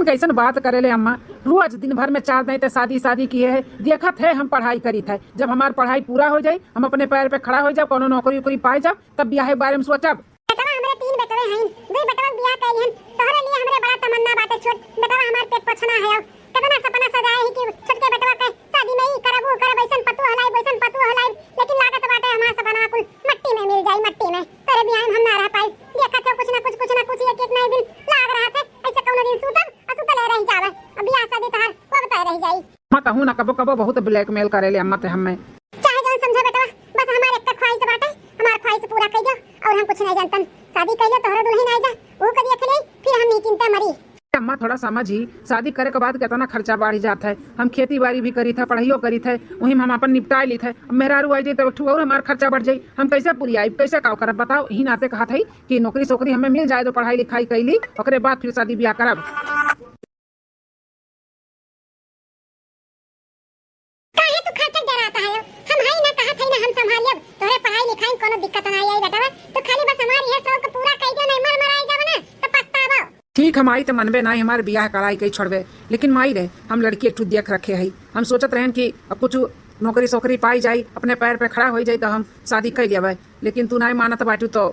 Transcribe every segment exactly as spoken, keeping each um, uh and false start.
कैसन बात करेले अम्मा, रोज दिन भर में चार दाईं ते शादी शादी किहे है। देखत है हम पढ़ाई करित है, जब हमार पढ़ाई पूरा होइ जाई, हम अपने पैर पे खड़ा होइ जाब, कौनो नौकरी उकरी पाइ जाब, तब बियाह के बारे में सोचब। बेटवा हमरे तीन बेटवे हईन, दुई बेटवा के बियाह कइ लिहन, तोहरे लिए हमरे बड़ा तमन्ना बाटे, छोट बेटवा हमार पेट पोछना है। अब केतना सपना सजाए ही कि छोटके बेटवा के शादी में ई करब, ऊ करब, ऐसन पतोह लाइब, वैसन पतोह लाइब, लेकिन लागत बाटे हमार सपना कुल मट्टी में मिल जाई, मट्टी में। तोरे बियाह में हम ना रह पाई। देखत हो कुछ ना कुछ, कुछ ना कुछ एक एक ना एक दिन लाग रहत है। ऐसे कौनो दिन सूतब और सुतले रह जावे। अब बियाह शादी तहार कब तय रह जाई। अम्मा तहू ना कबो कबो बहुत blackmail करेले अम्मा ते हमें। चाहे जौन समझा बेटवा, बस हमार एक ख्वाहिश बाटे, हमार ख्वाहिश पूरा कइ दो और हम कुछ नहीं जानतन। शादी कइ लो, तोहरो दुल्हन आइ जा, वो कभी अकेले, फिर हम नहीं चिंता मरी। अम्मा थोड़ा समझी, शादी करे के बाद केतना खर्चा बढ़ जात है। हम खेती बाड़ी भी करित है, पढ़ाइयो करित है, वही में हम अपन निपटाए लित है। अब मेहरारू आइ जाई तब ठू और हमार खर्चा बढ़ जाई, हम कैसे पुरियाई, कैसे काव करब बताओ। यही नाते कहत है कि नौकरी सोकरी हमें मिल जाए तो पढ़ाई लिखाई कइ ली, ओकरे बाद फिर शादी बियाह करब। काहे तू खर्चा डराता है? हम हई ना, कहत हई ना, हम संभालियब। तोहरे पढ़ाई लिखाई में कोनो दिक्कत ना आई बेटवा, तो खाली बस हमार यह शौक पूरा कइ दो, नहीं मर मराई जाब ना तो पछताबो। ठीक है माई, तो मनबे ना हमार बियाह कराई के छोड़बे, लेकिन माई रे, हम लड़की एक ठू देख रखे हई। हम सोचत रहन कि अब कुछ नौकरी सोकरी पाई जाई, अपने पैर पे खड़ा होइ जाई तो हम शादी कइ लेबै, लेकिन तू नाहीं मानत बाटू तो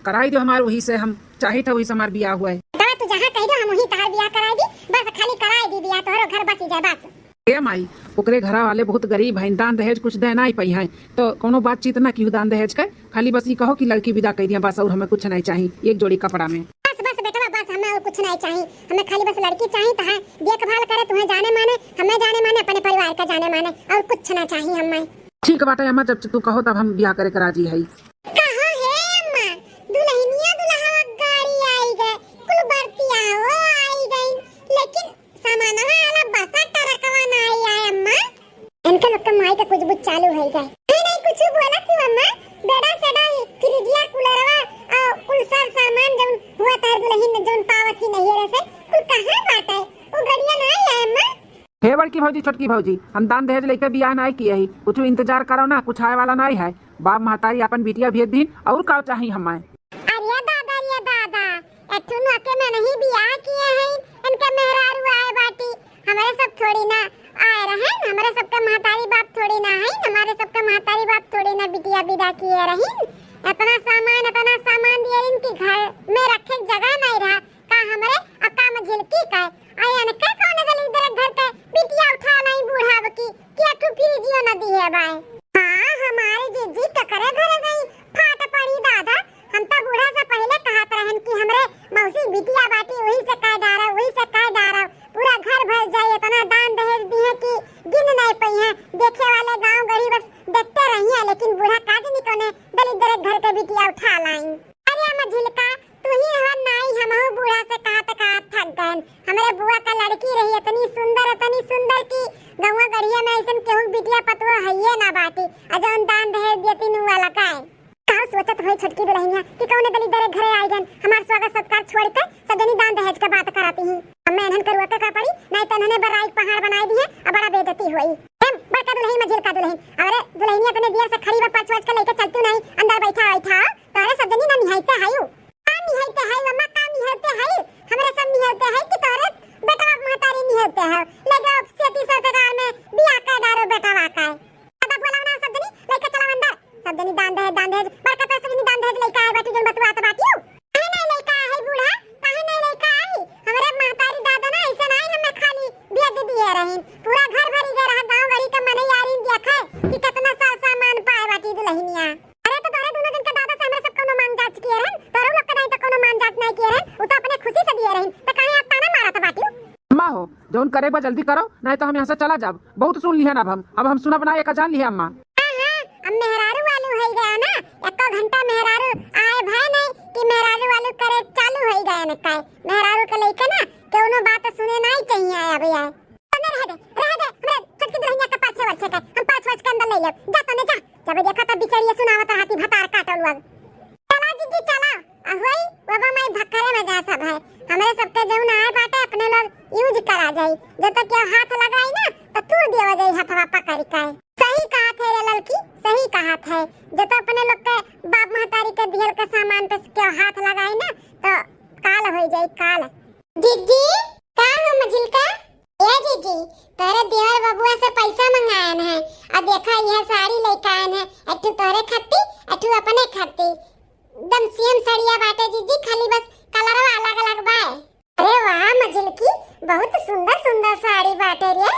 कराई दो हमार, वही से हम चाहित है, वही से हमार बियाह हुआ है। बेटवा तू जहाँ कह दो हम वही तहार बियाह कराई दी, बस खाली कराई दी बियाह, तोहरो घर बस जाए बस। ए माई, ओकरे घरा वाले बहुत गरीब हैं, दान दहेज कुछ दे नाहीं पइहैं, तो कौनो बातचीत ना किहू दान दहेज के, खाली बस ई कहो कि लड़की विदा कइ दिया बस, और हमें कुछ नाहीं चाही, एक जोड़ी कपड़ा में। बस बस बेटवा बस, हमें और कुछ नाहीं चाही, हमें खाली बस लड़की चाही, तहार देखभाल करे, तुहें जाने माने, हमें जाने माने, अपने परिवार का जाने माने, और कुछ ना चाही हमें। ठीक बाटे अम्मा, जब तू कहो तब हम बियाह करे के राजी हई। कहो हे अम्मा, दुल्हनिया दुल्हवा गाड़ी आई गए, कुल बरतिया हो आई गई, लेकिन सामानवा वाला बसा ट्रकवा ना आई है अम्मा। इनके लोग के माई के कुछ बुझ चालू होइ गए। नहीं, नहीं, कुछ बोला थी अम्मा, बेड़ा सेड़ा, फ्रिजिया, कूलरवा, आ, कुल सर सामान जौन हुआ तार दुल्हन में जौन पावत ही नहीं रहे से, कुल कहाँ बाटे? वो गड़िया ना आई है अम्मा। हे बड़की भौजी, छोटकी भौजी, हम दान दहेज लइके बियाह नाहीं किए ही, कुछ इंतजार करो ना, कुछ आए वाला नाहीं है। बाप महतारी आपन बिटिया भेज दीन, और का चाही हमें? अरे दादा, अरे दादा, एठुन अके में नहीं बियाह किए हैं, इनके मेहरारू आए बाटी, हमरे सब थोड़ी ना आए रहन, हमरे सबके महतारी बाप थोड़ी ना है, हमारे सबके महतारी बाप थोड़ी ना बिटिया विदा किए रहीन। इतना सामान, इतना सामान दिए रहीन कि घर में रखे जगह नहीं रहा। का हमरे आ का मझिलकी का? आ इनके कौन दलिद्दर घर के बिटिया उठा लाई बूढ़ा अब की, कि अठू फ्रिजियो न दिए बाय। हाँ, हमारी जीजी ककरे घरे गई, फाट पड़ी दादा। हम तो बूढ़ा से पहले कहत रहन कि हमरे मौसी बिटिया बाटी, वही से कह डारा, वही से कह डारा। पूरा घर भर जाए, इतना दान दहेज दिए कि गिन नहीं पइहैं। देखे वाले गांव गढ़ी बस देखते रहिए, लेकिन बूढ़ा का जनी कौने दलिद्दर घर के बिटिया उठा लाई। अरे मझिलका, तू ही हवन नाई, हमहू बूढ़ा से कहत कहत थक गएन। हमरे बुआ का लड़की रही इतनी सुंदर, इतनी सुंदर कि गौवा गढ़िया में ऐसन केहू बिटिया पतुआ हइये ना बाटी। आ जौन दान दहेज देती नु वाला का है। काहू सोचत होई छोटकी दुल्हनिया कि कौने दलिद्दर घरे आई गन, हमार स्वागत सत्कार छोड़ के सब जनी दान दहेज के बात करती ही। अब मैं इन्हन के रोके का पड़ी, नहीं तो इन्हने बराई पहाड़ बनाई दिए, अब बड़ा बेइज्जती होई। एम, बड़का दुल्हन, मझिलका दुल्हन, अरे दुल्हनिया अपने दियर से खड़ी बा, परछोच के लेके चलती नहीं, अंदर बैठा बैठा, तो अरे सब जनी ना निहाइते हायू। का निहलते है, अम्मा, का निहलते है? हमरे सब निहलते है कि तोरे बेटवा के महतारी निहलते है? ले जाओ सेती ससुराल में बियाह कर डारो बेटवा का। अब बोलाओ ना सब जनी, लेके चलाओ अंदर। सब जनी दान दहेज, दान दहेज, बड़का तो सब जनी दान दहेज लेके आए बाटी, जौन बतुआत बाटी हो। काहे नहीं लेके आए है बूढ़ा? काहे नहीं लेके आई? हमरे महतारी दादा ना ऐसे नहीं हमें खाली भेज दिए रहीन। पूरा घर भरी गए रहा, गाँव गढ़ी का मनई आरीन देखे कि कितना सार सामान पाए बाटी दुल्हनिया। अरे तो तोरे दोनों जन के दादा से हमरे सब कौनो मांग जांच किए रहन? तोरे लोग के दाई तो कौनो मांग जांच नहीं किए रहन, वो तो अपने खुशी से दिए रहन, तो काहे आप ताना मारत बाटियो? अम्मा हो, जौन करे बा जल्दी करो, नहीं तो हम यहाँ से चला जाब। बहुत सुन लिहन अब हम, अब हम सुनब ना, एक जान लिहे अम्मा। हाँ, हाँ, अब मेहरारू वालू हो गया ना, एको घंटा मेहरारू आए भय नहीं कि मेहरारू वालू करे चालू हो गया न काय। मेहरारू के लेके ना कौनो बात सुने नहीं चाहिए अब यार। तने रह दे, रह दे, हमरे छोटकी दुल्हनिया के पाछे वछे के, हम पाछ वछ के अंदर ले लेब। जा तने जा, जब देखा तब बिचड़िया सुनावत रहती भतार काटल हुआ। चला जीजी चला, आ होई, बाबा माई भक्करे में जा सब है। हमरे सबके जौन आए बाटे अपने लोग use करा जाई। जब तक केहू हाथ लगाई ना, तो तूर दिया जाई हथवा पकड़ के। सही कहत है रे ललकी, सही कहत है। जब तक अपने लोग के बाप महतारी के दियल के सामान पे केहू हाथ लगाई ना, तो काल हो जाई, काल। जीजी, का झिलकी, बहुत सुंदर सुंदर साड़ी बाटे रे।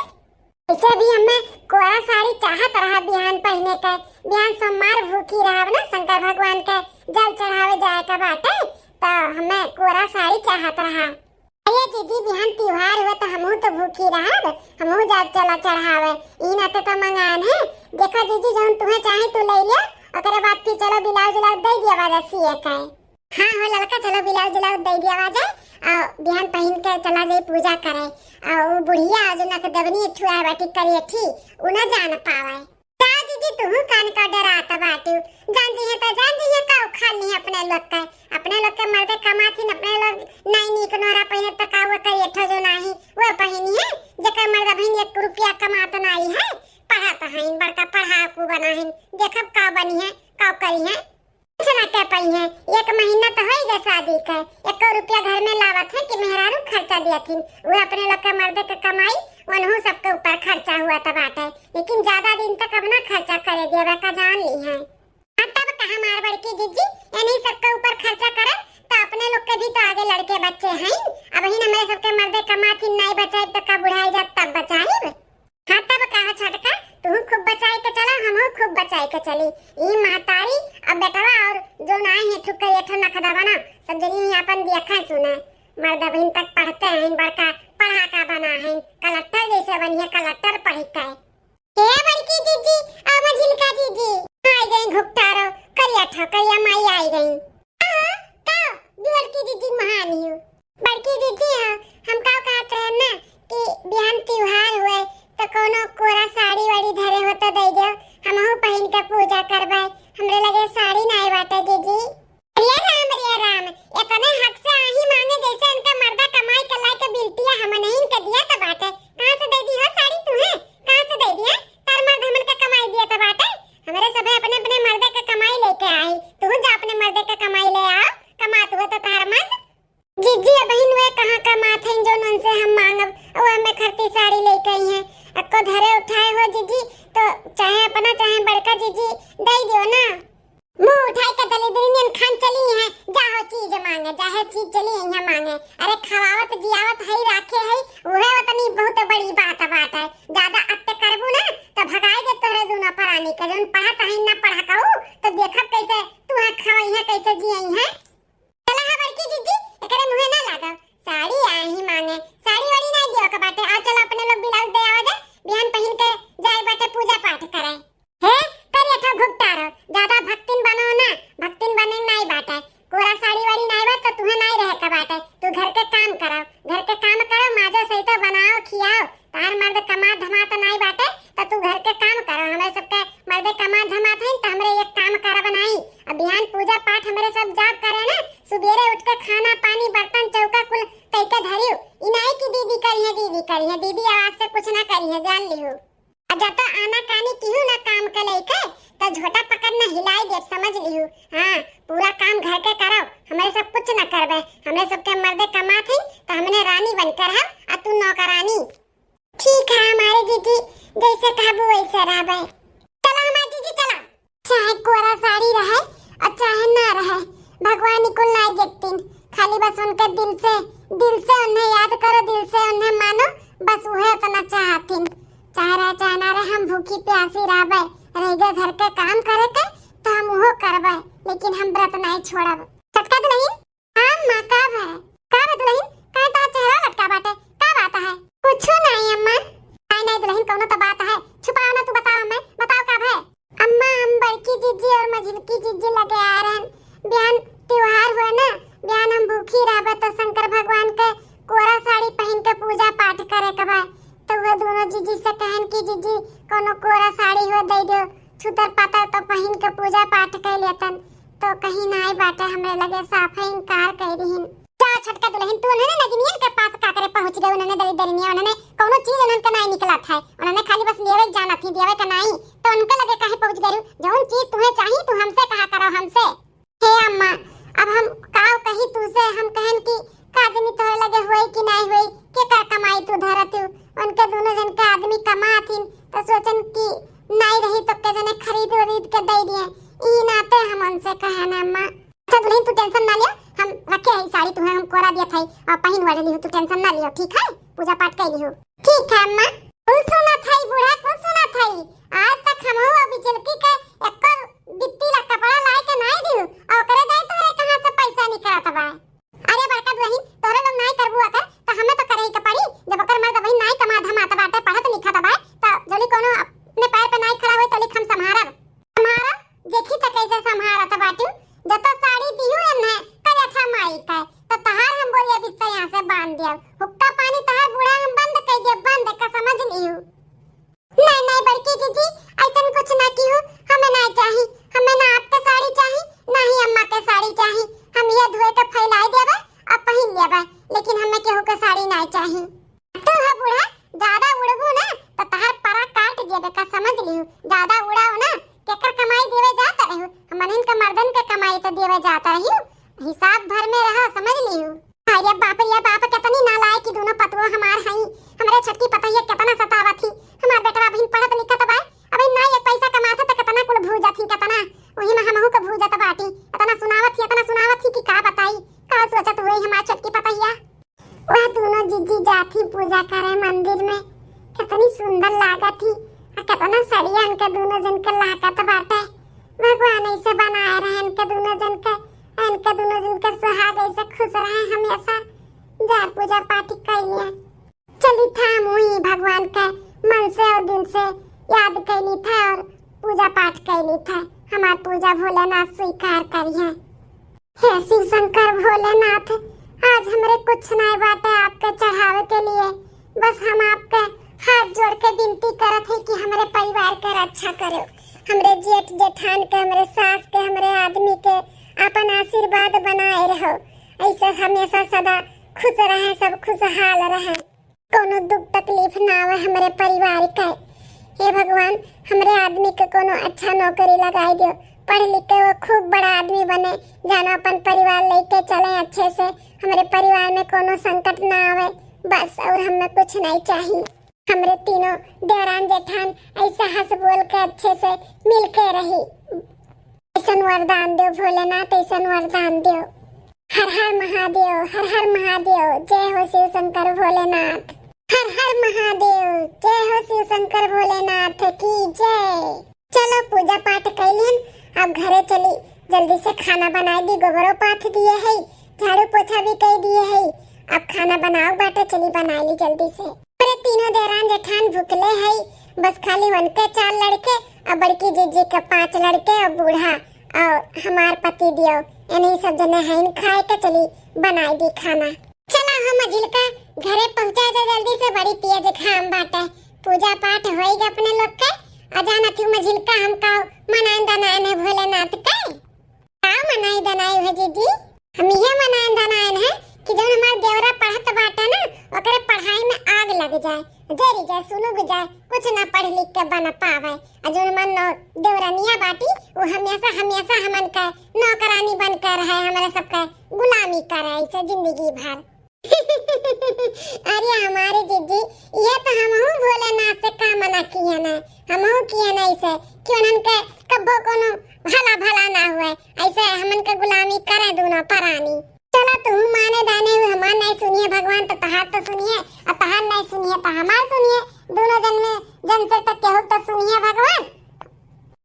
वैसे भी हमें कोरा साड़ी चाहत रहा बिहान पहिने के। बिहान सोमवार भूखी रहब ना शंकर भगवान के जल चढ़ावे जाए का बाटे, तो हमें कोरा साड़ी चाहत रहा। अरे जीजी, बिहान त्योहार हुआ तो हमहू तो भूखी रहब, हमहू जाब चला चढ़ावे। ई नाते तो मंगान है। देखा जीजी, जौन तुहे चाही तू ले लिया, ओकरे बाद फिर चलो ब्लाउज उलाउज दे दिया बाजा सिए के। हाँ हो ललका, चलो ब्लाउज उलाउज दे दिया बाजा, और बिहान पहिन के चला जाई पूजा करे। और वो बुढ़िया जो नक देवनी ठुआ बाटी करिए थी, उ ना जान पावे। का दीदी, तुहू कान का डरात बाटू? जान जइहे त जान जइहे का उखाड़ लिहे अपने लोग के। अपने लोग के मर्दे कमाथिन, अपने लोग नाई नीक नोहरा पहिने त का वो कई एठो जो नाही वो पहिनी है, जेकर मर्द बहिन एक रुपया कमात नाई है, पढ़त हईन, बड़का पढ़ाकू बना हईन, देखब का बनी है, का करी है। कुछ ना कह पाई है, एक महीना तो होई गए शादी के, एको रुपया घर में लावत है कि मेहरारू खर्चा दियथिन, वो अपने लोग के मर्दे के कमाई, वनहू सबके ऊपर खर्चा हुआ त बाटे। लेकिन ज्यादा दिन तक अब ना खर्चा करे देवे का जान ली है। हाँ, तब का हमार बड़की जीजी, इन्हीं सबके ऊपर खर्चा करे, तो अपने लोग के भी तो आगे लड़के बच्चे हैं। अब ही हमारे सबके मर्दे कमाथिन, नाई बचाई तो का बुढ़ाई जात तब बचाई। हाँ, तब का हो छोटका, तू खूब बचाई के चला, हम खूब बचाई के चली। ई महतारी अब बेटवा और जो ना है ठुक के एठो नखदा बना, सब जनी ही अपन देखा सुना। मर्द बहिन तक पढ़ते हैं, बड़का पढ़ाका बना है, कलेक्टर जैसे बनिए, कलेक्टर पढ़ी के। ए बड़की जीजी, आ मझिलका जीजी, आई गई घुपटारो, करिया ठो करिया माई आई गई। आहा, का बड़की जीजी महान हियो। बड़की जीजी हो, हम का कहत रहे ना कि बिहान त्योहार हुए तो कोनो कोरा साड़ी वाड़ी धरे हो तो दे दो, हमहू पहिन के पूजा करबे। हमरे लगे साड़ी नाई बाटे जीजी। अरे राम, अरे राम, इतने हक से आही मांगे जैसे इनका मर्दा कमाई के लाई के बिलतिया हम नहीं इनके दिया तो बाटे। कहाँ से दे दी हो साड़ी तू है? कहाँ से दे दिया? तार मर्द हमन के कमाई दिया तो बाटे। हमरे सभे अपने अपने मर्दे के कमाई लेके आई। तू जा अपने मर्दे के कमाई ले आओ, कमात हुआ तो तार मर्द। जीजी, अबहिन वे कहाँ कमात हईन जौन उनसे हम मांगब? वो हमें खरती साड़ी लेके आई हैं। अक्को धरे उठाए हो जीजी, तो चाहे अपना चाहे बड़का जीजी दे दियो ना। मुंह उठाए के दलिद्री नियन खान चली हैं, जाहो चीज मांगे, जाहे चीज चली यहाँ मांगे। अरे खवावत जियावत हई राखे हई, उहे उतनी बहुत बड़ी बात बात है। ज्यादा अत्ते करबू ना तो भगाई दे तोहरे दोनों प्राणी के, जौन पढ़त हईन ना पढ़ा कहू, तो देखब कैसे तू है खवाई है, कैसे जियई है। चला हा बड़की जीजी, एकरे मुँहे ना लागब। साड़ी आही मांगे, साड़ी वाड़ी ना दियो के बाटे। आ चलो अपने लोग ब्लाउज दे आवा जा, बिहान पहिन के जाए बाटे पूजा पाठ करे। हे, करिया ठो घुपटारो, ज्यादा भक्तिन बनो ना, भक्तिन बने नाई बाटे। कोरा साड़ी वाड़ी नाई बा तो तुहे नाई रहे के बाटे। तू घर के काम करो, घर के काम करो, माजो सहितो बनाओ, खियाओ। तार मर्द कमा धमा तो नाई बाटे, तो तू घर के काम करो। हमरे सबके मर्दे कमा धमा थे, तो हमरे एक काम करा बनाई। अब बिहान पूजा पाठ हमरे सब जाप करे ना, सुबेरे उठ के खाना पानी बर्तन चौका कुल कई के धरियो। ई नाई कि दीदी करिहे, दीदी करिहे, दीदी आवाज से कुछ ना करिहे, जान लिहो। आ जब आना कानी किहू ना काम के लेके, तो झोटा पकड़ ना हिलाई देब, समझ लिहू। हाँ, पूरा काम घर के करब, हमरे सब कुछ ना करबे। हमरे सबके मर्दे कमात ही, तो हमने रानी बन के रहब, आ तू नौकरानी। ठीक है हमारे जीजी, जैसे कहबू वैसे रहबे। चला हमारे जीजी, चला। चाहे कोरा साड़ी रहे और चाहे ना रहे, भगवान ही कुल ना देखतीन। खाली बस उनके दिल से, दिल से उन्हें याद करो, दिल से उन्हें मानो, बस उहे उतना चाहतीन। चाहे रहे चाहे ना रहे, हम भूखी प्यासी रहबे। रह गए घर के काम करे के, तो हम उहो करबे, लेकिन हम व्रत नहीं छोड़ब। छोटका दुल्हन, हाँ अम्मा, का भा? का बा दुल्हन? काहे तोहार चेहरा लटका बाटे? का बात है? कुछो नाई अम्मा। नाई, नाई दुल्हन, कौनो तो बात है। छुपाओ ना, तू बताओ हमें, बताओ का भा? अम्मा, हम बड़की जीजी और मझिलकी जीजी लगे आ रहन। बिहान त्योहार हुआ ना, बिहान हम भूखी रहबे तो शंकर भगवान के कोरा साड़ी पहिन के पूजा पाठ करे के बा। तो वो दोनों जीजी से कहन कि जीजी, कौनो कोरा साड़ी हो दे दो, छुतर पातर तो पहिन के पूजा पाठ कर लेतन। तो कहीं नाई बाटे, हमरे लगे साफे इनकार कर दिहिन। जा छोटका दुल्हन, तू उन्हें नगिनियन के पास का करे पहुँच गए? उन्होंने दरी दरिनिया, उन्होंने कौनो चीज उन्हन के नाई निकलत है, उन्होंने खाली बस लेवे के जानत ही, देवे के नाई। तो उनके लगे काहे पहुँच गए? जौन चीज तुम्हें चाहिए, तू हमसे कहा करो, हमसे। हे अम्मा, अब हम का कही तुझसे, हम कहन कि का जनी तोहरे लगे होई कि नाई होई, के कर कमाई तू धरत हो? उनके दोनों जन के आदमी कमाथिन, तो सोचन कि नाई रही तो के जने खरीद वरीद के दे दिए। ई नाते हम उनसे कहन अम्मा। अच्छा दुल्हन, तू tension ना लियो, हम रखे है साड़ी, तुहे हम कोरा दिया था और पहिन ओढ़ लिहू, तू tension ना लियो, ठीक है? पूजा पाठ कर लिहू। ठीक है अम्मा। कुल सुनत है बूढ़ा, कुल सुनत है। आज तक हमहू अभी झिलकी के एको बित्ती ला कपड़ा लाए के नाई दिहू, और ओकरे दाई तोहरे कहाँ से पैसा निकलत बा? अरे बड़का दुलहिन, तोहरे लोग नाई करबू अगर, त हमें तो करे ही के पड़ी। जब ओकर मर्द अबहिन नाई कमात धमात बाटे, पढ़त लिखत बा, त जल्दी कोनो अपने पैर पे नाई खड़ा होई, तलिक हम संभारब। संभारब? देखी त कैसे संभारत बाटू। जब तो साड़ी दिहू एन्हे, करियठा माई का, त तहार हम बोरिया बिस्तर यहाँ से बांध दिया। हुक्का पानी तहार बूढ़ा हम बंद कर दिया, बंद का, समझ लिहू। नहीं, नहीं बड़की जीजी, ऐसन कुछ ना किहू, हमें ना चाही, हमें ना आपके साड़ी चाही, ना ही अम्मा के साड़ी चाही। हम ये धोए के फैलाई देबे और पहिन लेबे, लेकिन हमें केहू के साड़ी ना चाही। तू है बूढ़ा, ज्यादा उड़बू ना तो तहार परा काट देबे का, समझ लिहू। ज्यादा उड़ाओ ना, केकर कमाई देवे जात रहू, हमनिन के मर्दन के कमाई तो देवे जात रहू, हिसाब भर में रहो, समझ लिहू। अरे बाप रे बाप, कितनी नालायक ई दोनों पतुआ हमार हई। हमरे छोटकी पतोहिया कितना सतावत ही। हमार बेटवा अबहिन पढ़त लिखत बा, अबहिन ना एक पैसा कमात है त कितना कुल भूजत ही, कितना। वही में हमहू के भूजत बाटी। इतना सुनावत ही, इतना सुनावत ही कि का बताई, का सोचत हुई हमार छोटकी पतोहिया। वह दोनों जीजी जात ही पूजा करे मंदिर में, कितनी सुंदर लागत ही, आ कितना सड़िया इनके दोनों जन के लागत बाटे। भगवान ऐसे बनाए रहे इनके दोनों जन के, इनके दोनों जन के सुहाग ऐसे खुश रहे हमेशा। जा पूजा पाठ कइलिया। चली था मुई भगवान के मन से और दिल से याद कइली था और पूजा पाठ कइली था। हमार पूजा भोलेनाथ स्वीकार करिहे। हे शिव शंकर भोलेनाथ, आज हमरे कुछ नाय बाटे आपके चढ़ावे के लिए, बस हम आपके हाथ जोड़ के विनती करत है कि हमरे परिवार के रक्षा करो, हमरे जेठ जेठान के, हमरे सास के, हमरे आदमी के अपन आशीर्वाद बनाए रहो, ऐसे हमेशा सदा खुश रहे, सब खुशहाल रहे, कोनो दुख तकलीफ ना आवे हमरे परिवार के। हे भगवान, हमरे आदमी के कोनो अच्छा नौकरी लगाई दियो, पढ़ लिख के वो खूब बड़ा आदमी बने, जानो अपन परिवार लेके चले अच्छे से, हमरे परिवार में कोनो संकट ना आवे, बस और हमें कुछ नहीं चाहिए। हमरे तीनों देवरान जेठान ऐसे हंस बोल के अच्छे से मिल के रही। ऐसन वरदान दो भोलेनाथ, ऐसन वरदान दो। हर हर महादेव, हर हर महादेव, जय हो शिव शंकर भोलेनाथ। हर हर महादेव, जय हो शिव शंकर भोलेनाथ की जय। चलो पूजा पाठ कैलियन, अब घरे चली, जल्दी से खाना बनाई दी, गोबरो पाथ दिए है, झाड़ू पोछा भी कई दिए है, अब खाना बनाओ बाटे, चली बनाई ली जल्दी से। अरे तीनों देरान जेठान भुखले है, बस खाली उनके चार लड़के और बड़की जीजी के पांच लड़के और बूढ़ा और हमार पति दियो, इन्हीं सब जने हैं खाए के, चली बनाई दी खाना। चला हम मझिलका घरे पहुंचा जा जल्दी से, बड़ी तेज घाम बाटे। पूजा पाठ होई गए अपने लोग के। अजान अथी मझिलका हमका मनाइन दनाइन है भोलेनाथ के। का मनाई दनाई है जीजी? हम ये मनाइन दनाइन है कि जौन हमार देवरा पढ़त बाटे ना, ओकरे पढ़ाई में आग लग जाए, जरी जाए, सुलुग जाए, कुछ ना पढ़ लिख के बन पावे। आ जौन हमार नौ-, देवरनिया बाटी, वो हमेशा, हमेशा हमन के नौकरानी बन के रहे, हमरे सबके गुलामी करे ऐसे जिंदगी भर। अरे हमारे जीजी, ये तो हमहू भोलेनाथ से कामना किए ना, हमहू किए ना ऐसे कि उन्हन के कब्बो कोनो भला भला ना हुए, ऐसे हमन के गुलामी करे दोनों परानी। चला तू माने दाने हुए, हमार नहीं सुनिए भगवान तो तहार तो सुनिए, और तहार नहीं सुनिए तो हमार सुनिए, दोनों जन में जन से तो केहू तो सुनिए भगवान।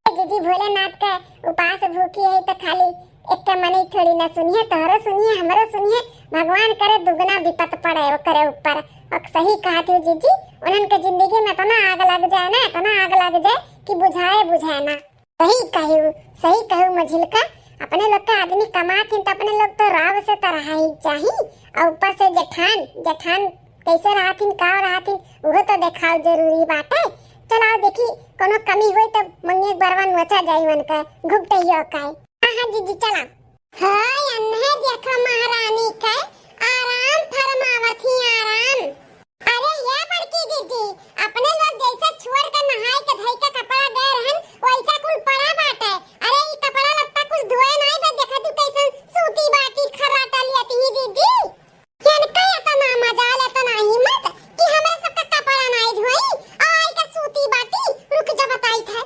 जीजी भोलेनाथ के उपास भूखी है तो खाली एक के मनई थोड़ी ना सुनिए, तोहरो सुनिए, हमरो सुनिए। भगवान करे दुगना विपत पड़े ओकरे ऊपर। और सही कहत हो जीजी, उन्हन के जिंदगी में इतना आग लग जाए ना, इतना आग लग जाए कि बुझाए बुझाए ना। सही कहू, सही कहू मझिलका, अपने लोग के आदमी कमात हिन तो अपने लोग तो राव से तो रहा ही चाही। और ऊपर से जेठान, जेठान कैसे रहथिन, का रहथिन, उहो तो देखाव जरूरी बाटे। चलाओ देखी, कोनो कमी होई तो मंगे बरवा नोचा जाई उनका, घुपटैयो का। हाँ, हाँ, जीजी, चला। हाय, अन्हे देखो महारानी के आराम फरमावत ही, आराम। अरे ये बड़की जीजी, अपने लोग जैसे छोड़ के नहाए के धई के कपड़ा गए रहन, वैसा कुल पड़ा बाटे। अरे ई कपड़ा लत्ता कुछ धोए नाई बे, देखा तू कैसन सूती बाटी खर्राटा लियत ही जीजी। इनका इतना मजाल, इतना हिम्मत कि हमरे सबका कपड़ा नाई धोई, आई के सूती बाटी, रुक जा बताई थे।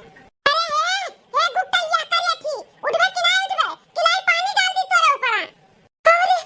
अरे हे, हे गुप्तैया करिया थी, उठबे कि नाई उठबे, कि लाई पानी डाल दी तोरे ऊपर। अरे,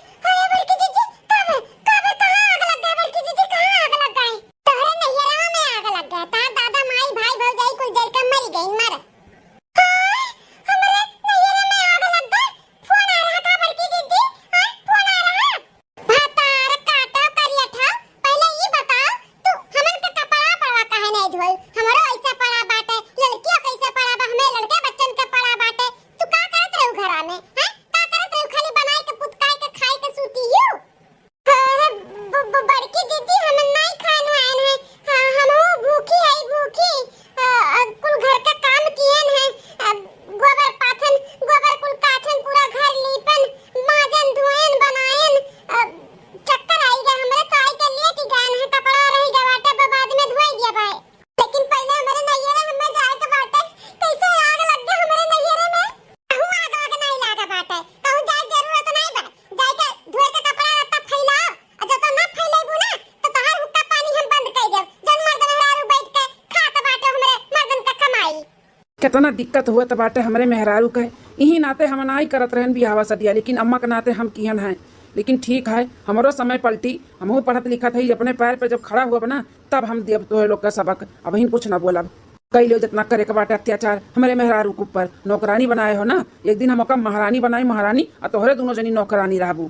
केतना दिक्कत हुवत बाटे हमरे मेहरारू के। इही नाते हम नाई करत रहन बियाहवा सदिया, लेकिन अम्मा के नाते हम किहन है। लेकिन ठीक है, हमरो समय पलटी, हमहू पढ़त लिखत हई, अपने पैर पे जब खड़ा हुअब ना, तब हम देब तोहे लोग के सबक। अबहिन कुछ ना बोलब। कई लो जितना करे के बाटे अत्याचार हमरे मेहरारू के ऊपर। नौकरानी बनाए हो ना, एक दिन हम ओका महारानी बनाई, महारानी, आ तोहरे दुनो जनी नौकरानी रहबू।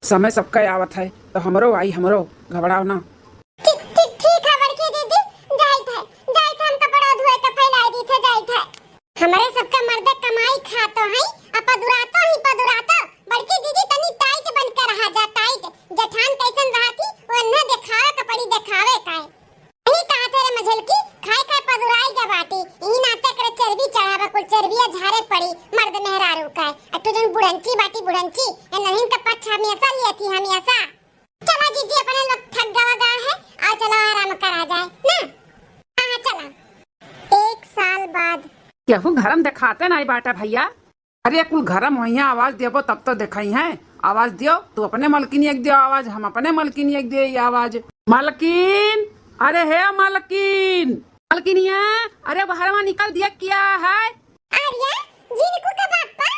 समय सबका आवत है, तो हमरो आई, हमरो, घबराओ ना। ठीक, ठीक, ठीक है बड़की दीदी, जाइत है, जाइत है, हम कपड़ा धोए के फैलाई दी थे, जाइत है। हमरे सबका मर्द कमाई खातो है, आ पदुरातो ही पदुरातो। बड़की दीदी तनी टाइट बन के रहा जा, टाइट। जेठान कैसन रहती, वो न देखावे के पड़ी, देखावे का है। यही कहा थे रे मझलकी, खाए खाए पदुराई के बाटी, यही नाते करे चर्बी चढ़ावे, कुल चर्बिया झारे पड़ी, मर्द मेहरारू का है। अट्टू जन बुढ़ंची बाटी, बुढ़ंची, ये नहीं का पक्ष हमेशा लिया थी, हमेशा। चला जीजी, अपने लोग थक गवा गा है, आओ चला आराम करा जाए ना। हाँ, हाँ, चला। एक साल बाद। केहू घरम देखाते नाई बाटा भैया। अरे कुल घरम वहिया आवाज देबो तब तो देखई है। आवाज दियो, तू अपने मलकिनिया के दियो आवाज, हम अपने मलकिनिया के दियो आवाज। मलकिन, अरे हे मलकिन, मलकिनिया, अरे बहरवा निकल दिया क्या है? अरे जिनको का बापा,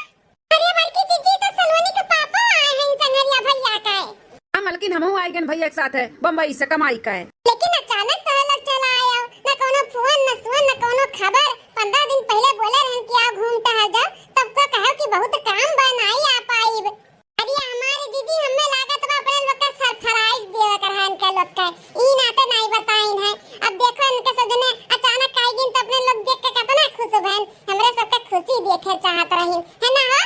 अरे बड़की जीजी, तो सलोनी के पापा आए हैं संगरिया भैया का है। हाँ मलकिन, हमहू आए गन भैया के साथ है, बम्बई से कमाई का है। लेकिन अचानक तो लोग चला आए हो, न कोनो फोन, न सुअन, न कोनो खबर। पंद्रह दिन पहले बोले रहन कि आओ घूम टहल जाओ, तब तो कहो कि बहुत काम बा, नाई आ पाइब। अरे हमारे जीजी, हमें लागत बा अपने लोग का सरप्राइज देवे कर है इनका लोग का, ई नाते नाई बताइन है। अब देखो इनके सब जने अचानक आई गिन तो अपने लोग देख के कितना खुश भैन, हमरे सबके खुशी देखे चाहत रही है ना हो।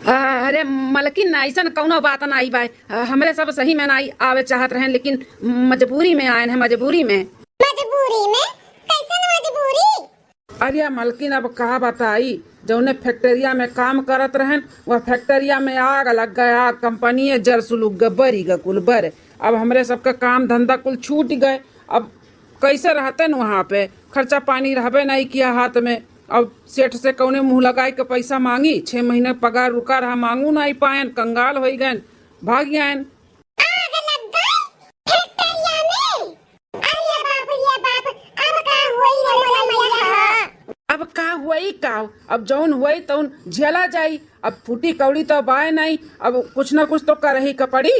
आ, अरे मलकिन, ऐसन कौनो बात नाई बा। आ, हमरे सब सही में नाई आवे चाहत रहन, लेकिन मजबूरी में आयन है, मजबूरी में। मजबूरी में? कैसन मजबूरी? अरे मलकिन, अब का बताई, जौने फैक्ट्रिया में काम करत रहन, वह फैक्ट्रिया में आग लग गए, आग, कंपनिये जर सुलुग गए, बरी गए कुल बर। अब हमरे सबका काम धंधा कुल छूट गए। अब कैसे रहते न वहाँ पे, खर्चा पानी रहबे नहीं किया हाथ में। अब सेठ से कौने मुँह लगाए के पैसा मांगी, छह महीने पगार रुका रहा, मांगू नहीं पायन, कंगाल होई गए, भाग आयन। आग लग गई फैक्ट्रिया में। अरे बाप रे बाप, अब का होई रे मोरे मैया? अब का होई का? अब जौन होई तौन झेला जाई। अब फूटी कौड़ी तो बाय नहीं, अब कुछ ना कुछ तो करही का पड़ी।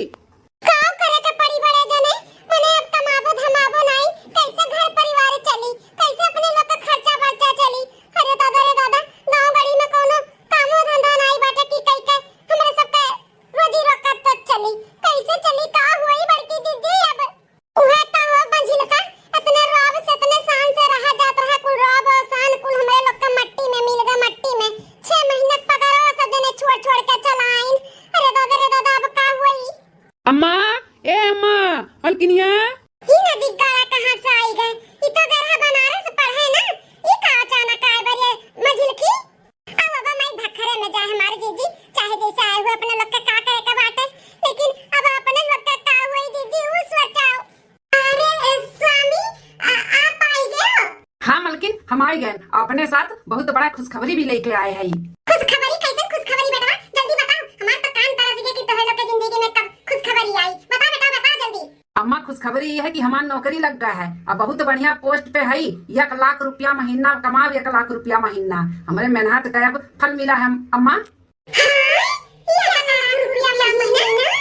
का करे के पड़ी बड़े जने? मने अब कमाबो धमाबो नहीं, कैसे घर परिवार चली, कैसे अपने लोग का खर्चा बर्चा चली? अरे दादा रे दादा, गाँव गड़ी में कोनो कामो धंधा नहीं बाटे कि कई के हमरे सबके रोजी रोका तो चली, कैसे चली, का होई बड़की दीदी अब? उहे तो हो बझिलका, इतने रौब से, इतने शान से रहा जात रहा, कुल रौब और शान कुल हमरे लोग का मट्टी में मिल गए, मट्टी में। छह महीना के पगारो सब जने छोड़ छोड़ के चला आइन। अरे दादा रे दादा, अब का होई? अम्मा, ए अम्मा, मलकिनिया। ई नदी गाड़ा कहाँ से आई गए? ई तो गरहा बनारस पढ़े ना, ई का अचानक आए बरिए मझिलकी? अब अब माई भखरे में जाए हमारे जीजी, चाहे जैसे आए हुए अपने लोग का का करे का बाटे, लेकिन अब अपने लोग का का हुई जीजी, ऊ सोचाओ। अरे स्वामी, आ, आप आई गए हो? हाँ मलकिन, हम आई गए। अपने साथ बहुत बड़ा खुशखबरी भी लेके आए हैं। खुशखबरी? कैसन खुशखबरी बेटवा? जल्दी बताओ, हमार तो कान तरस गए कि तोहे लोग के जिंदगी में कब खुशखबरी आई। बताओ बेटा, बताओ जल्दी। अम्मा, खुशखबरी ये है कि हमार नौकरी लग गया है। अब बहुत बढ़िया पोस्ट पे है, एक लाख रुपया महीना कमाब, एक लाख रुपया महीना। हमरे मेहनत का अब फल मिला है अम्मा। हाँ, एक लाख रुपया महीना?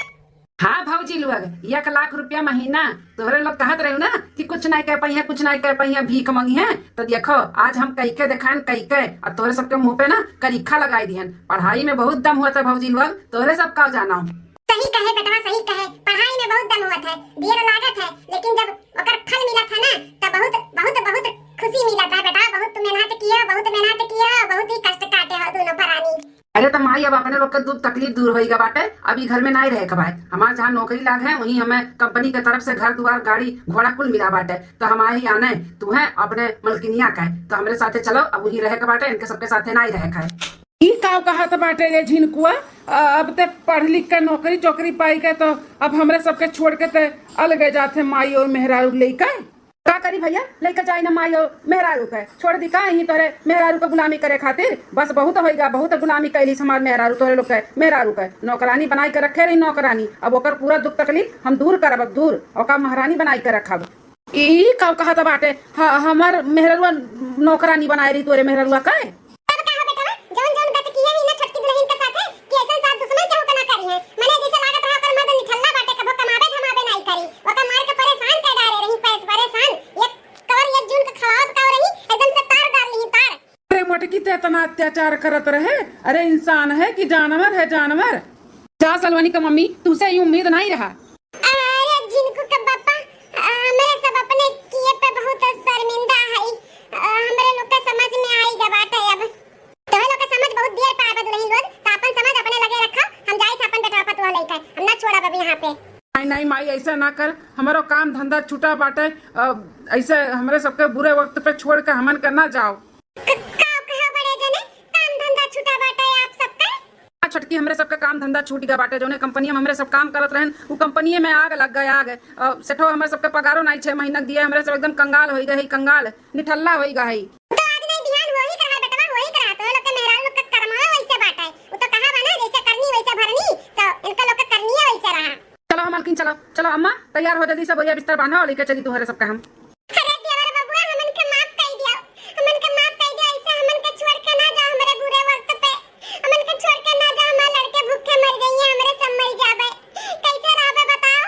हाँ भौजी लोग, एक लाख रुपया महीना। तोहरे लोग कहत रहे ना कि कुछ नहीं कह पाइए, कुछ नहीं कह पाइए, भीख मंगी है। तो देखो, आज हम कह के दिखाएं, कह के, और तोहरे सबके मुंह पे ना करीखा लगाई दिहन। पढ़ाई में बहुत दम हुआ था भौजी लोग, तोहरे सब का जाना। सही कहे बेटवा, सही कहे, पढ़ाई में बहुत दम होत है, देर लागत है, लेकिन जब ओकर फल मिलत है ना, तो बहुत, बहुत, बहुत खुशी मिलत है बेटा। बहुत मेहनत किया, बहुत मेहनत किया, बहुत ही कष्ट काटे हो दोनों परानी। अरे तो माई, अब अपने लोग के दुख तकलीफ दूर होइगा बाटे, अब ई घर में नाई रहे के बाटे। हमार जहाँ नौकरी लाग है, वहीं हमें कंपनी के तरफ से घर दुआर, गाड़ी घोड़ा कुल मिला बाटे, तो हमारे ही आने तू है अपने मलकिनिया का है, तो हमरे साथे चलो, अब वहीं रहे के बाटे, इनके सबके साथे नाई रहे के है। ई का कहत बाटे रे झिनकुआ? अ, अब ते पढ़ लिख के नौकरी चौकरी पाई के तो अब हमरे सबके छोड़ के ते अलगे जात है माई और मेहरारू लइका। का करी भैया, लइका जाए ना माई और मेहरारू के, छोड़ दी का यहीं तोरे मेहरारू के गुलामी करे खातिर? बस बहुत होइगा, बहुत गुलामी कैली हमार मेहरारू, तोरे लोग के मेहरारू के नौकरानी बनाई के रखे रही नौकरानी। अब ओकर पूरा दुख तकलीफ हम दूर करब, अब दूर, ओका महारानी बनाई के रखब। ई का कहत बाटे? ह-, हमर मेहररुआ नौकरानी बनाए रही तोरे मेहररुआ का? तब का हो बेटवा, जौन जौन गत किहे ही ना छोटकी दुलहिन के साथे, कि ऐसन सास दुश्मन केहू के ना करी है। मने जैसे लागत रहा ओकर मर्द निठल्ला बाटे, कबो कमाबे धमाबे नाई करी। ओकर मार के परेशान कर डारे रही, परेशान। एक कवर एक जून के खवावत का रही, एकदम से तार डार ली तार। अरे मोटकी, ते इतना अत्याचार करत रहे? अरे इंसान है कि जानवर है, जानवर? जा सलोनी का मम्मी, तुसे ई उम्मीद नाई रहा। अरे झिनकू का बापा, हमरे सब अपने किए पे बहुत शर्मिंदा है। हमरे लोग के समझ में आई गा बाटे अब। तोहे लोग के समझ बहुत देर पे आवे दुलहिन लोग, त अपन समझ अपने लगे रखा। हम जाई थे अपन बेटवा पतुआ लेके, हम ना छोड़ब अब यहाँ पे। नहीं, नहीं माई, ऐसा ना कर, हमरो काम धंधा छूटा बाटे। अ, ऐसे हमरे सबके बुरे वक्त पे छोड़ के हमन के ना जाओ। क-, का कहा बड़े जने, काम धंधा छूटा बाटे आप सबके? आ छोटकी, हमरे सबके काम धंधा छूट गया बाटे। जौने कंपनी में हमरे सब काम करत रहन, उ कंपनी में आग लग गए, आग। अ, सेठो हमरे सबके पगारो नाई छह महीना के दिए, हमरे सब एकदम कंगाल होई गए, कंगाल, निठल्ला होई गए। तो आज नहीं बिहान होई के रहा बेटवा, होई के रहा। तो लोग के मेहरारू लोग के करमवा वैसे बाटे। उ तो कहा बा ना, जैसे करनी वैसे भरनी, तो इनका लोग के करनिया वैसे रहा। चलो हम मलकिन, चलो, चलो अम्मा, तैयार हो जल्दी से, बोरिया बिस्तर बांधो, लेके चली तुम्हारे सबका हम। अरे देवर बबुआ, हमन के माफ कई दियो, हमन के माफ कई दियो, ऐसे हमन के छोड़ के ना जाओ हमरे बुरे वक्त पे, हमन के छोड़ के ना जाओ, हमार लड़के भूखे मर जाइए, हमरे सब मर जाबे, कैसे रहबे बताओ?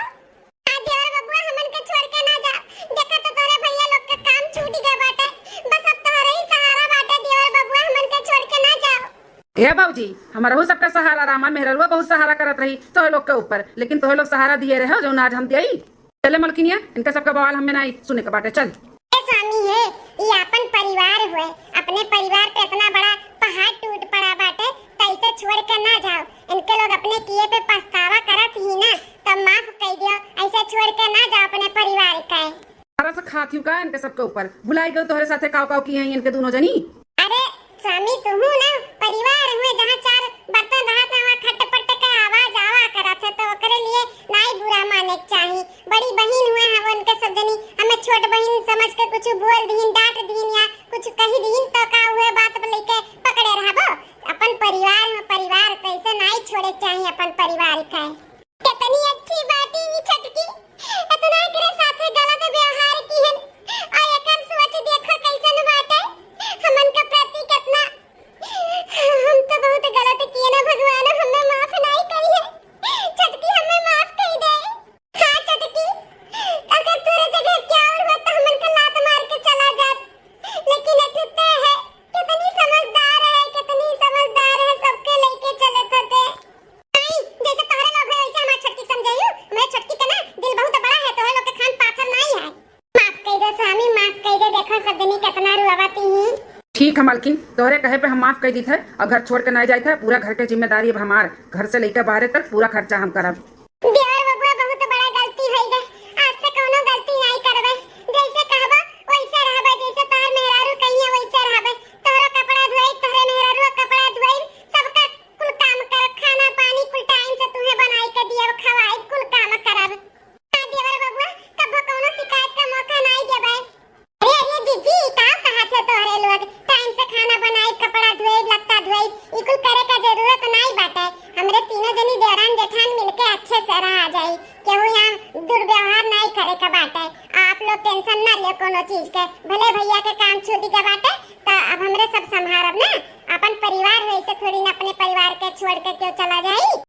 आ देवर बबुआ, हमन के छोड़ के ना जाओ, देखा तो तोरे भैया लोग के काम छूट गया बाटे, बस अब तोहरे ही सहारा बाटे देवर बबुआ, हमन के छोड़ के ना जाओ। ए भौजी, हमरहू सबका सहारा रहा, हमार मेहररुआ बहुत सहारा करत रही तोहे लोग के ऊपर, लेकिन तोहे लोग सहारा दिए रहे हो, जौन आज हम दिए। चले मलकिनिया, इनका सबका बवाल हमें नाई सुने के बाटे, चल। ए स्वामी है, ई आपन परिवार हुए, अपने परिवार पे इतना बड़ा पहाड़ टूट पड़ा बाटे, त ऐसे छोड़ के ना जाओ। इनके लोग अपने किए पे पछतावा करत ही ना, तब माफ कई दियो, ऐसे छोड़ के ना जाओ अपने परिवार के। अरे से खात हूँ का इनके सबके ऊपर? भुलाई गयो तोहरे साथे काव काव की हैं इनके दोनों जनी? अरे स्वामी, तुहू ना परिवार हुए, जहाँ चार बर्तन रहत है, वहाँ खटपट के आवाज आवा करत है, तो ओकरे लिए नाई बुरा माने के चाही। बड़ी बहिन हुए हम उनके सब जनी, हमें छोट बहिन समझ के कुछ बोल दीन, डांट दीन या कुछ कही दीन, तो का हुए बात लेके पकड़े रहबो? अपन परिवार में परिवार, कैसे नाई छोड़े के चाही अपन परिवार के। कितनी अच्छी बाटी ई छटकी, इतना एकरे साथे गलत व्यवहार किहन, और एकर सोच देखो कैसन बाटे, हमन के प्रति कितना, हम तो बहुत गलत किए ना भगवान, हमें माफ नाई करिए। छटकी हमें माफ कर दे। हाँ छटकी, अगर तोरे जगह क्या और होत तो हमन के लात मार के चला जात, लेकिन एक ठे ते है, कितनी समझदार है, कितनी समझदार है, सबके लेके चले थे ते। नहीं, जैसे तोहरे लोग है, वैसे हमार छोटकी समझाइयो। हमारे छोटकी के ना दिल बहुत बड़ा है, तोहरे लोग के खान पाथर नहीं है। माफ कई दे स्वामी, माफ कई दे, देखो सब जनी कितना रुआवती ही। ठीक है मालकिन, तोहरे कहे पे हम माफ कई दीत है, अब घर छोड़ के नहीं जाइत है, पूरा घर के जिम्मेदारी अब हमार, घर से लेकर बाहरे तक पूरा खर्चा हम करब। देवर बबुआ, बहुत बड़ा गलती होई गए, आज से कौनो गलती नहीं करबे, जैसे कहबो वैसे रहबे, जैसे तोहर मेहरारू कहिए वैसे रहबे, तोहरो कपड़ा धोई, तोहरे मेहरारू कपड़ा धोई, सबका कुल काम करब, खाना पानी कुल टाइम से तुहे बनाई के दियब, खवाई, कुल काम करब। हाँ देवर बबुआ, कबो कौनो शिकायत का मौका नाई देबे। अरे, अरे जीजी, ई का कहत है तोहरे लोग? टाइम से खाना बनाई, कपड़ा धोई, लत्ता धोई, ई कुल करे का जरूरत नाई बाटे। हमरे तीनों जनी देवरान जेठान मिलके अच्छे से रहा जाई। केहू यहाँ दुर्व्यवहार नाई करे का बाटे। आप लोग टेंशन ना लियो कोनो चीज के। भले भैया के काम छूट गया बाटे, त अब हमरे सब संभारब ना। अपन परिवार है, ऐसे थोड़ी ना अपने परिवार के छोड़ के क्यों चला जाई।